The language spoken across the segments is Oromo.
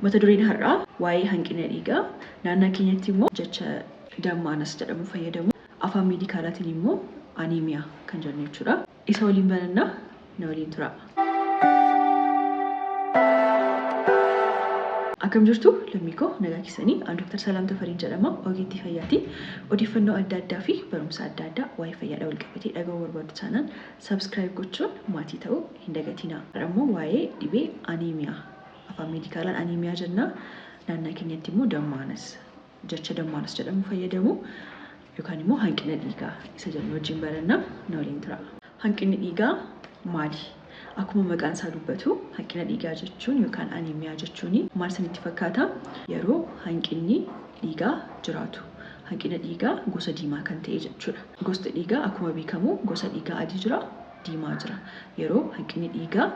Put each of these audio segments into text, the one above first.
Mata dureen har'aa waa'ee hanqina dhiigaa, naannoo keenyatti immoo jecha dammaanas jedhamu fayyadamu. Afaan meedikaalaatiin immoo aneemiyaa kan jennu jechuudha. Isa waliin barannaa, na waliin tura. Akkam jirtu lammii koo, nagaa keessanii? An Dr. Salaam Tafariin jedhama, ogeettii fayyaati. Odeeffannoo adda addaa fi barumsa adda addaa waa'ee fayyaadhaa wal qabatee dhaga'uu barbaaddu taanaan subscribe gochuun maatii ta'uu hin dagatinaa. Har'a immoo waa'ee dhibee aneemiyaa, afaan meedikaalaan aneemiyaa jenna. Naannoo keenyatti immoo dammaanas, jecha dammaanas jedhamu fayyadamu, yookaan immoo hanqina dhiigaa isa jennu wajjin baranna, na waliin tura. Hanqinni dhiigaa maali? Akkuma maqaan isaa dubbatu, hanqina dhiigaa jechuun yookaan aneemiyaa jechuun maal isinitti fakkaata? Yeroo hanqinni dhiigaa jiraatu, hanqina dhiigaa gosa diimaa kan ta'e jechuudha. Gosti dhiigaa akkuma beekamu gosa dhiigaa adii jira, diimaa jira. Yeroo hanqinni dhiigaa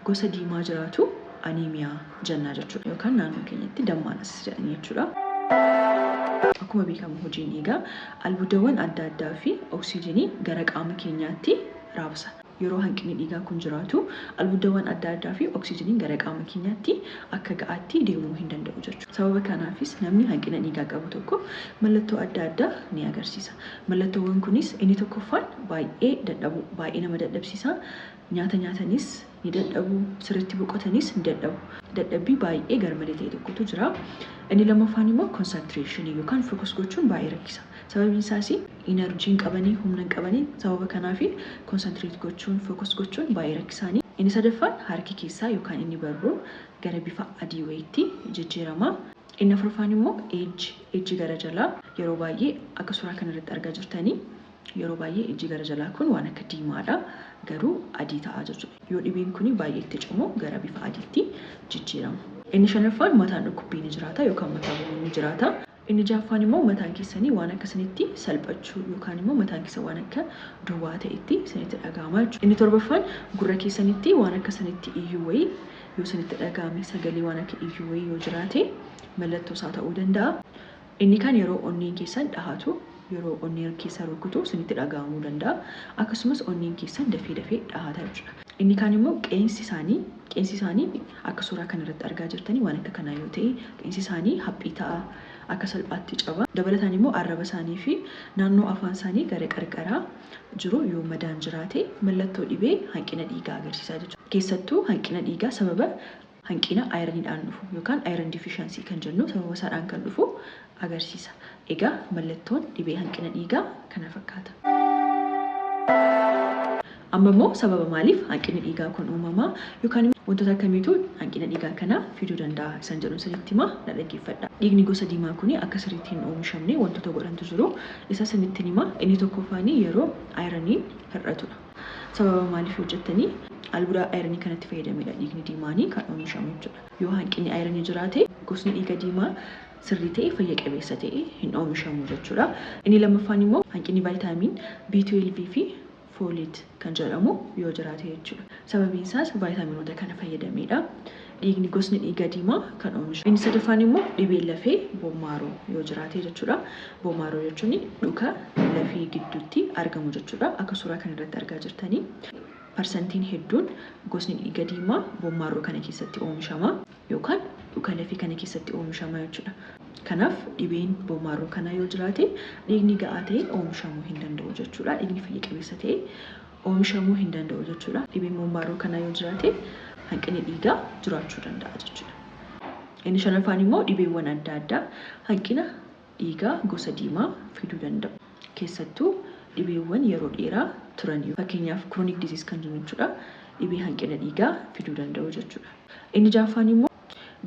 gosa diimaa jiraatu aneemiyaa jennaa jechuudha. Yookaan naannoo keenyatti dammaanas jedhanii jechuudha. Akkuma beekamu hojiin dhiigaa albuudawwan adda addaa fi oksijiinii gara qaama keenyaatti raabsa. Yeroo hanqinni dhiigaa kun jiraatu albuudawwan adda addaa fi oksijiiniin gara qaama keenyaatti akka ga'aatti deemuu hin danda'u jechuudha. Sababa kanaafis namni hanqina dhiigaa qabu tokko mallattoo adda addaa ni agarsiisa. Mallattoowwan kunis inni tokkoffaan baay'ee dadhabuu, baay'ee nama dadhabsiisa. Nyaata nyaatanis ni dadhabu, sirriitti boqotanis ni dadhabu. Dadhabbii baay'ee garmalee ta'e tokkotu jira. Inni lammaffaan immoo concentration yookaan focus gochuun baay'ee rakkisa. Sababiin isaas energy hin qabanii, humna hin qabanii, sababa kanaaf concentrate gochuun, focus gochuun baay'ee rakkisaanii. Inni sadaffaan harki keessaa yookaan inni barruu gara bifa adii wayiitti jijjiirama. Inni afuraffaan immoo ejji gara jalaa, yeroo baay'ee akka suuraa kanarratti argaa jirtanii, yeroo baay'ee ijji gara jalaa kun waan akka diimaadha, garuu adii ta'a jechuudha. Yoo dhibeen kun baay'ee itti cimu gara bifa adiitti jijjiirama. Inni shanaffaan mataan dhukkubbii ni jiraata yookaan mataa bu'uun ni jiraata. Inni ja'affaan immoo mataan keessanii waan akka isinitti salphachuu yookaan immoo mataan keessa waan akka duwwaa ta'etti isinitti dhaga'ama jechuudha. Inni torbaffaan gurra keessanitti waan akka isinitti iyyuu wayii yoo isinitti dhaga'ame, sagalee waan akka iyyuu wayii yoo jiraate mallattoo isaa ta'uu danda'a. Inni kan yeroo onneen keessan dhahatu, yeroo onneen keessa rukutu isinitti dhaga'amuu danda'a. Akkasumas onneen keessan dafee dafee dhahata jechuudha. Inni kaan immoo qeensi isaanii akka suuraa kanarratti argaa jirtanii waan akka kanaa yoo ta'e, qeensi isaanii haphii ta'a, akka salphaatti caba. Dabalataan immoo arraba isaanii fi naannoo afaan isaanii gara qarqaraa jiru yoo madaan jiraate mallattoo dhibee hanqina dhiigaa agarsiisa jechuudha. Keessattuu hanqina dhiigaa sababa hanqina ironiidhaan dhufu yookaan iron deficiency kan jennu sababa isaadhaan kan dhufu agarsiisa. Egaa mallattoon dhibee hanqina dhiigaa kana fakkaata. Amma immoo sababa maaliif hanqinni dhiigaa kun uumamaa yookaan wantoota akkamiitu hanqina dhiigaa kana fiduu danda'a isan jedhu sanitti himaa, na dhaggeeffadha. Dhiigni gosa diimaa kun akka sirriitti hin oomishamne wantoota godhantu jiru. Isa sanitti himaa. Inni tokkoffaan yeroo ironiin hir'atudha. Sababa maaliif hojjettanii, albuuda ironii kanatti fayyadamedha dhiigni diimaanii kan oomishamu jechuudha. Yoo hanqinni ironii jiraate gosni dhiiga diimaa sirrii ta'e, fayya qabeessa ta'e hin oomishamu jechuudha. Inni lammaffaan immoo hanqinni vitamin B12 fi folate kan jedhamu yoo jiraate jechuudha. Sababiin isaas vaayitaaminoota kana fayyadameedha dhiigni gosni dhiiga diimaa kan oomishu. Inni sadaffaan immoo dhibee lafee bone marrow yoo jiraate jechuudha. Bone marrow jechuun dhuka lafee gidduutti argamu jechuudha. Akka suuraa kanarratti argaa jirtanii parsantiin hedduun gosni dhiiga diimaa bone marrow kana keessatti oomishama yookaan dhuka lafee kana keessatti oomishama jechuudha. Kanaaf dhibeen bone marrow kanaa yoo jiraate dhiigni ga'aa ta'e oomishamuu hin danda'u jechuudha. Dhiigni fayya qabeessa ta'e oomishamuu hin danda'u jechuudha. Dhibeen bone marrow kanaa yoo jiraate hanqinni dhiigaa jiraachuu danda'a jechuudha. Inni shanaffaan immoo dhibeewwan adda addaa hanqina dhiigaa gosa diimaa fiduu danda'u. Keessattuu dhibeewwan yeroo dheeraa turan, fakkeenyaaf chronic disease kan jennu jechuudha. Dhibee hanqina dhiigaa fiduu danda'u jechuudha. Inni ja'affaan immoo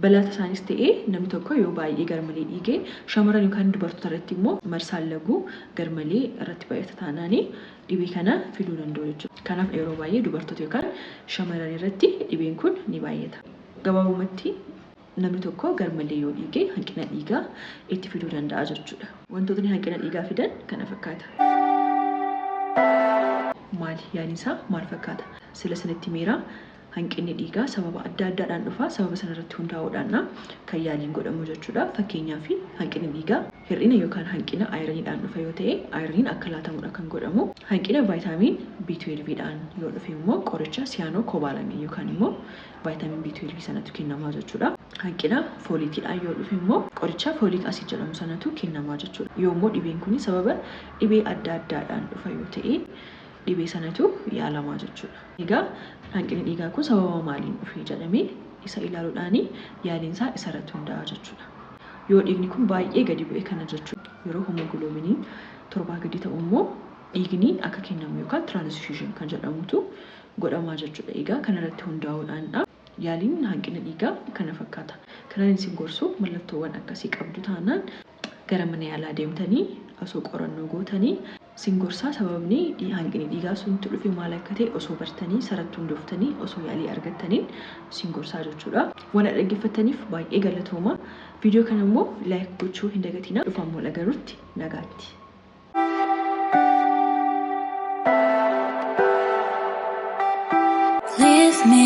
balaa tasaanis ta'ee namni tokko yoo baay'ee garmalee dhiigee, shamarran yookaan dubartoota irratti immoo marsaan laguu garmalee irratti baay'ata taanaanii dhibee kana fiduu danda'u jechuudha. Kanaaf yeroo baay'ee dubartoota yookaan shamarran irratti dhibeen kun ni baay'ata. Gabaabumatti namni tokko garmalee yoo dhiige hanqina dhiigaa itti fiduu danda'a jechuudha. Wantootni hanqina dhiigaa fidan kana fakkaata. Maali yaadni isaa, maal fakkaata? Sila sanitti miira Hanqinni dhiigaa sababa adda addaadhaan dhufa. Sababa sanarratti hundaa'uudhaan kan yaaliin godhamu jechuudha. Fakkeenyaaf hanqinni dhiigaa hir'ina yookaan hanqina ayiraniidhaan dhufa yoo ta'e ayiraniin akka laatamudha kan godhamu. Hanqina vaayitaamiin B12dhaan yoo dhufe immoo qoricha siyaanoo kobaalamin yookaan immoo vaayitaamiin B12 sanatu kennamaa jechuudha. Hanqina fooliitiidhaan yoo dhufe immoo qoricha fooliik asiid jedhamu sanatu kennamaa jechuudha. Yoo immoo dhibeen kun sababa dhibee adda addaadhaan dhufa yoo ta'e dhibee sanatu yaalamaa jechuudha. Egaa hanqinni dhiigaa kun sababa maaliin dhufe jedhamee isa ilaaluudhaan yaaliinsaa isarratti hundaa'a jechuudha. Yoo dhiigni kun baay'ee gadi bu'e kana jechuudha. Yeroo homoogiloobiiniin 7 gadi ta'u immoo dhiigni akka kennamu yookaan tiraansfuushin kan jedhamutu godhamaa jechuudha. Egaa kanarratti hundaa'uudhaanidha. Yaaliin hanqina dhiigaa kana fakkaata. Kanaan isin gorsu mallattoowwan akkasii qabdu taanaan gara mana yaalaa deemtanii osoo qorannoo gootanii isin gorsaa sababni hanqinni dhiigaa sunitti dhufe maal akka ta'e osoo bartanii saratti hundooftanii osoo yaalii argattaniin isin gorsaa jechuudha. Waan dhaggeeffattaniif baay'ee galatooma. Viidiyoo kana immoo laayik gochuu hin dagatinaa. Dhufaan wal agarutti nagaatti. Leave me.